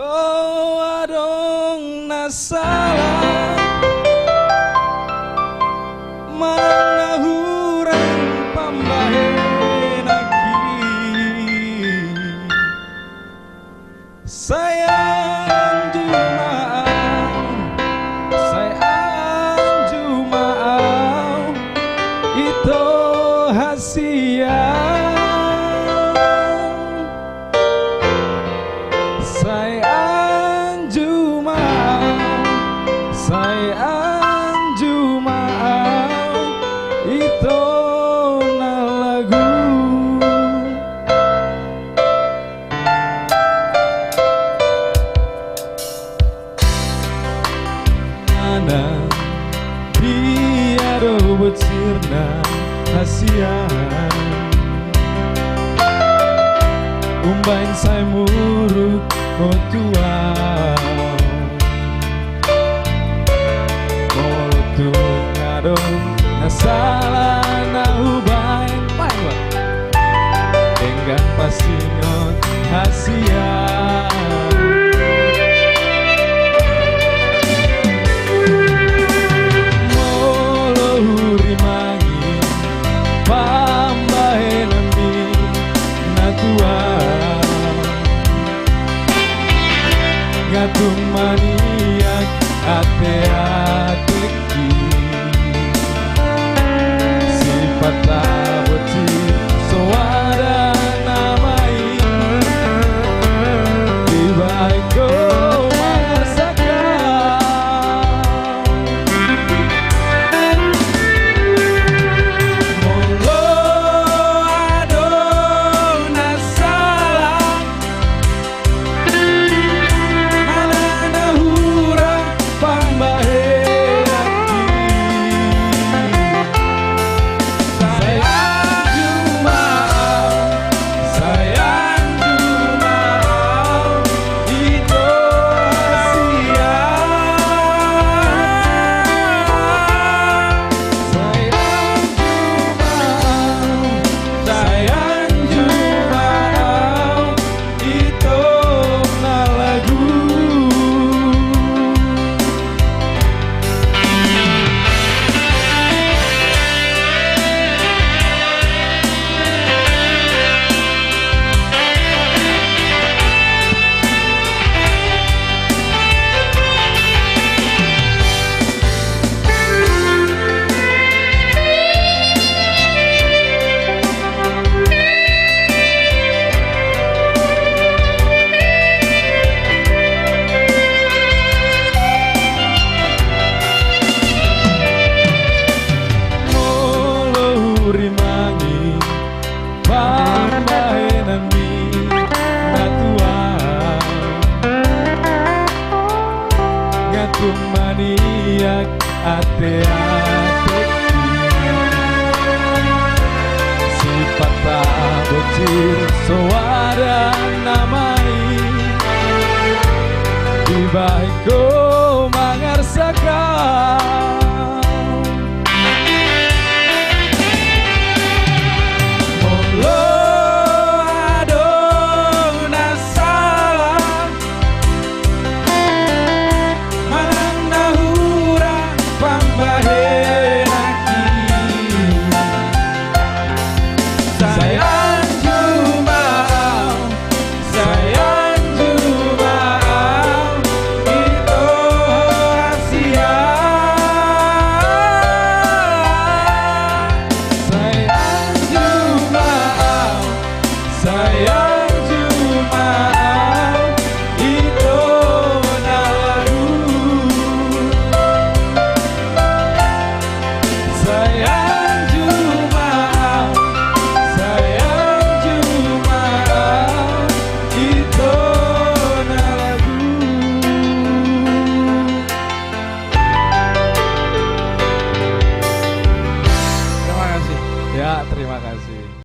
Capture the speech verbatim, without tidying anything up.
Adong na sala manang na hurang pambahenanki. Sai anju ma au, sai anju ma au, ito hasian. Sai anju ma au, sai anju ma au, ito na lagu. Nana, dia do bocirna hasian. Umbahen sai muruk ho tu au. Molo tung adong na sala na hubahen, bahen ma. Denggan pasingot hasian. Molo hurimangi pambahenanmi na tu au, nga tung maniak ateatengki. Sipata bocir so ada na main, dibahen ho mangarsakhon. Molo adong na sala manang na hurang pambahenanki, sai anju ma au, sai anju ma au, ito hasian. Sai anju ma au, sai anju ma au, ito na lagu. Molo hurimangi pambahenanmi na tu au, nga tung maniak ateatengki. Sipata bocir so ada na main, dibahen ho mangarsakhon.